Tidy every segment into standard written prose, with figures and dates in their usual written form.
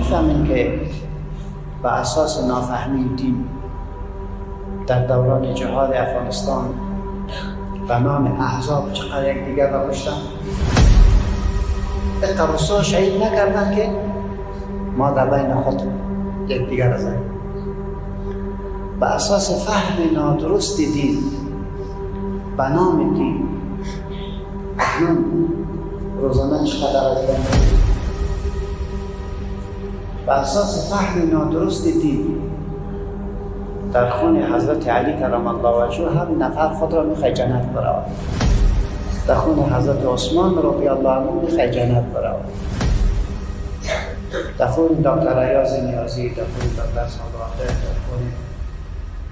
میفهمین که به اساس نافهمی دین در دوران جهاد افغانستان به نام احزاب چقدر یک دیگر را کشتن؟ قرصا شهید نکردن که ما در بین خود یک دیگر را زدیم. به اساس فهم نادرست دین به نام دین اکنون روزانه چقدر از بین، به اساس فهم نادرست دین در خون حضرت علی کرم الله وجهه هم نفر خود را میخوای جنت برود، در خون حضرت عثمان رضی الله عنه میخوای جنت برود، در خون دکتر ایاز نیازی، در خون دکتر صادقه، در خون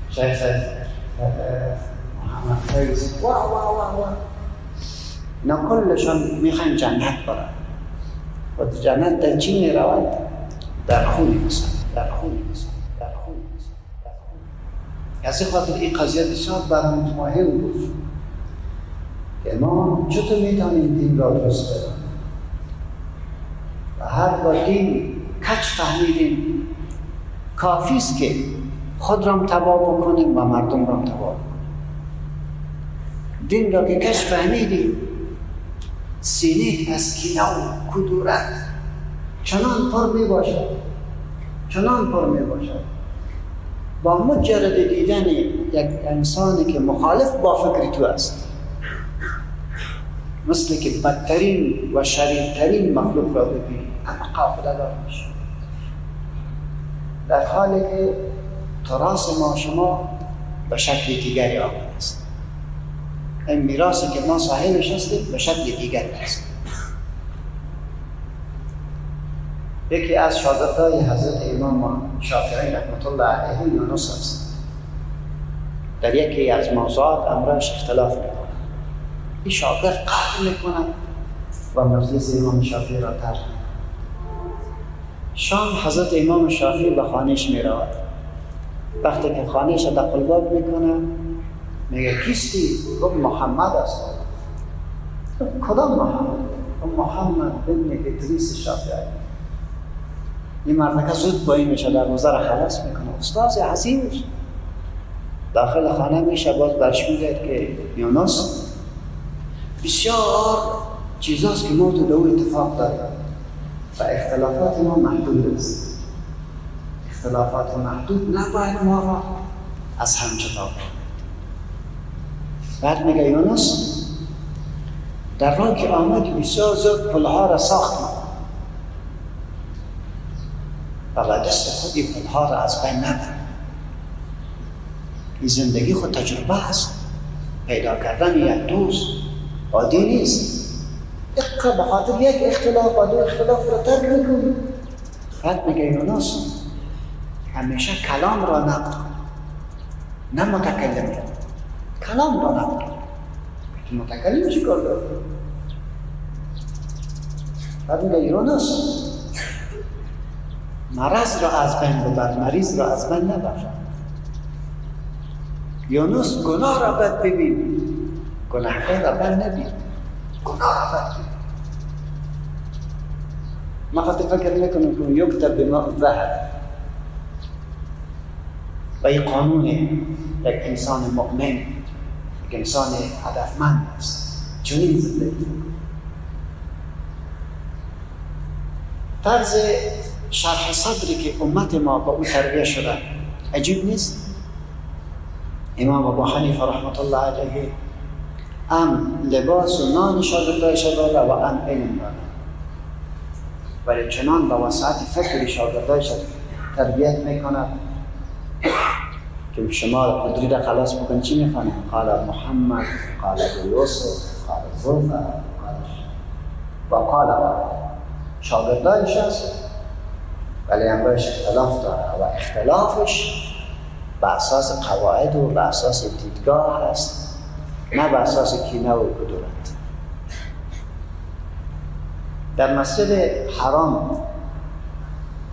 شیخ محمد فیض و و و و اینا کلشان میخواین جنت برود. و جنت در چی میرود؟ در خون انسان، در خون انسان، در خون انسان، در خون. از این خاطر این قضیه بسیار برام مهم بود که ما چطور میتونیم دین را درست بدانیم و هر بار دین کج فهمیدیم کافی است که خود را تباه بکنیم و مردم را تباه بکنیم. دین را که کج فهمیدیم سینه از کینه و کدورت چنان پر می باشد، چنان پر می باشد، با مجرد دیدن یک انسانی که مخالف با فکر تو است، مثل که بدترین و شریرترین مخلوق را ببینی، اما خدا دار میشه. در حالی که تراث ما شما به شکل دیگری آمده است، این میراثی که ما صاحبش هستیم به شکل دیگری است. یکی از شاگردای حضرت امام شافعی رحمت الله علیه یونس است. در یکی از موضوعات امرش اختلاف میکنه. این شاگرد قهر میکنه و مجلس امام شافعی را ترک میکنه. شام حضرت امام شافعی به خانهش میرود. وقتی که خانهش را دق الباب میکنه میگه کیستی؟ گفت محمد است. کدام محمد؟ محمد بن ادریس شافعی. این مردکه زود پایین میشه، دروازه را خلاص میکنه. استاد عظیمش داخل خانه میشه، باز برش میگه که یونس بسیار چیزاست که ما تو دو اتفاق داریم و اختلافات ما محدود است. اختلافات محدود نباید ما را از هم جدا کنید. بعد میگه یونس در راه که آمد بسیار زیاد پلها را ساختم و با دست خود این پلها را از بین نبر. این زندگی خود تجربه است. پیدا کردن یک دوست عادی نیست. به خاطر یک اختلاف و دو اختلاف را ترک میکنی. بعد میگه یونس همیشه کلام را نقد کن، نه متکلم. کلام را نقد کن. متکلم چی کار داره؟ بعد میگه یونس مرض را از بین ببر، مریض را از بین نبر. یونس گناه را بد ببین، گناهکار را بد نبین، گناه را بد ببین. من خاطر فکر میکنم که یکتب به ما ذهب و این قانون یک انسان مؤمن، یک انسان هدفمند است، چنین زندگی. طرز شرح صدری که امت ما با او تربیه شده عجیب نیست؟ امام ابو حنیفه رحمت الله علیه ام لباس و نان شاگردایش داده و ام علم داده، ولی چنان با وسعت فکر شاگردایش تربیت میکند که شما قدری را خلاص بکن. چی میخوانه؟ قال محمد، قال یوسف، قال زوفر، قال و قال. شاگردایش است ولی امرش اختلاف داره و اختلافش به اساس قواعد و به اساس دیدگاه است، نه به اساس کینه و کدورت. در مسجد حرام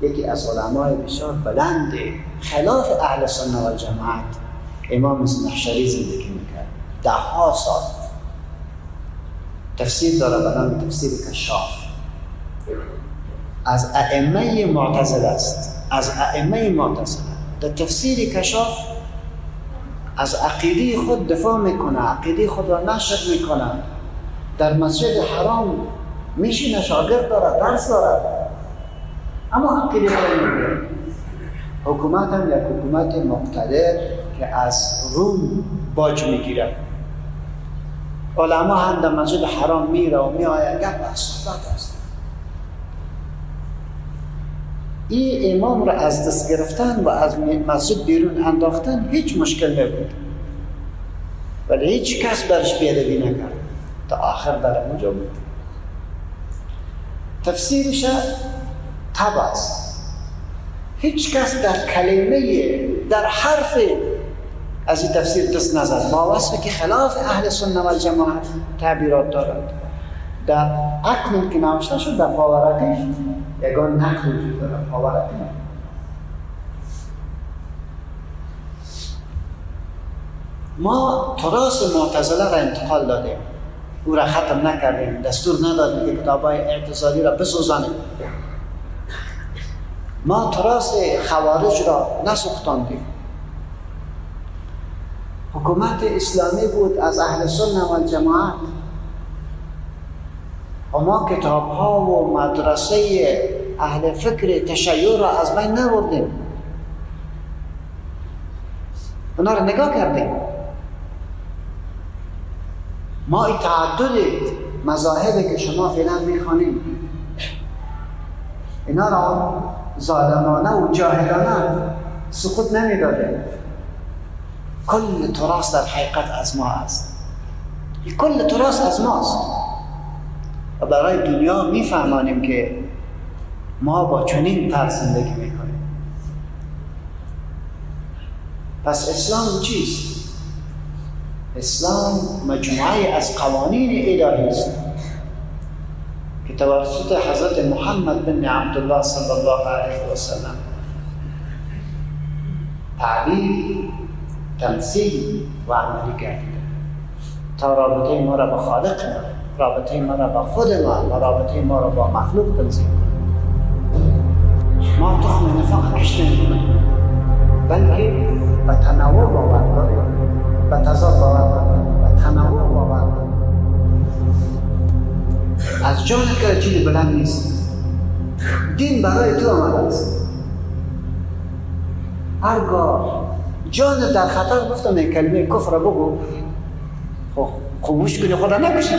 یکی از علمای بسیار بلند خلاف اهل سنت و جماعت امام زمخشری زندگی میکرد، ده ها سال. تفسیر داره به نام تفسیر کشاف. از ائمه معتزله است، از ائمه معتزله. در تفسیر کشاف از عقیده خود دفاع میکنه، عقیده خود را نشر میکنه، در مسجد حرام میشینه، شاگرد داره، درس داره، اما عقیده خود میگه. حکومت هم یک حکومت مقتدر که از روم باج میگیره. علما هم در مسجد حرام میره و میآید، گپ از صحبت است. این امام را از دست گرفتن و از مسجد بیرون انداختن هیچ مشکل نبود، ولی هیچ کس برش بی‌ادبی نکرد تا آخر در اونجا بود. تفسیرش تب است. هیچ کس در کلمه، در حرف از این تفسیر دست نزد، با وصفی که خلاف اهل سنت و جماعت تعبیرات دارد. در اکنون که نوشته شد در پاورقیش یگان نقل وجود داره، پاورقی. ما تراث معتزله را انتقال دادیم، او را ختم نکردیم، دستور ندادیم که کتاب‌های اعتزالی را بسوزانیم. ما تراث خوارج را نسوختاندیم. حکومت اسلامی بود از اهل سنت و جماعت و ما کتاب ها و مدرسه اهل فکر تشیع را از بین نبردیم، اونا را نگاه کردیم. ما این تعدد مذاهبی که شما فعلا میخوانیم اینا را ظالمانه و جاهلانه سقوط نمیدادیم. کل تراث در حقیقت از ما است، کل تراث از ماست و برای دنیا میفهمانیم که ما با چنین طرز زندگی میکنیم. پس اسلام چیست؟ اسلام مجموعه از قوانین الهی است که توسط حضرت محمد بن عبدالله صلی الله علیه و سلم تعبیر، تمثیل و عملی گردیده تا رابطه ما را با خالق ما، رابطه ما را با خود ما و رابطه ما را با مخلوق تنظیم کنه. ما تخم نفاق کشت نمی‌کنیم، بلکه به تنوع باور داریم، به تضاد باور داریم، به تنوع باور داریم. از جان که چیزی بلند نیست. دین برای تو آمده است. هرگاه جان در خطر گفتم این کلمه کفر بگو، خاموش کنی خدا نکشی.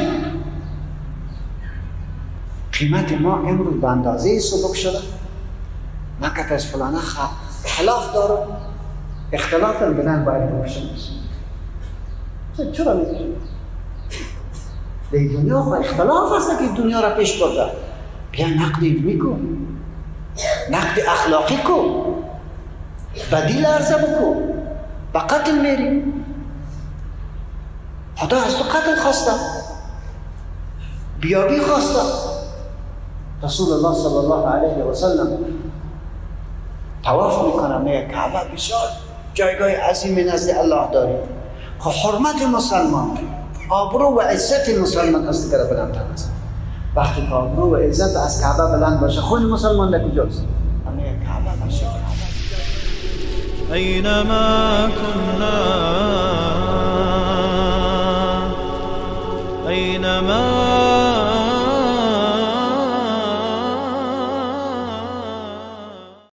قیمت ما امروز به اندازه سبک شده. من که از فلانه خلاف دارم، اختلاف دارم، بلند باید بکشم. چرا میکشم؟ در دنیا خو اختلاف هست که دنیا را پیش برده. بیا نقد علمی کن، نقد اخلاقی کن، بدیل عرضه بکن. به قتل میری، خدا از تو قتل خواسته، بیابی خواسته. رسول الله صلی الله علیه و سلم طواف میکنه، میگه کعبه بسیار جایگاه عظیم نزد الله داریم. خب حرمت مسلمان، آبرو و عزت مسلمان از دیگر بلندتر است. وقتی که آبرو و عزت از کعبه بلند باشه، خون مسلمان در کجاست؟ میگه کعبه بسیار. أينما كنا، أينما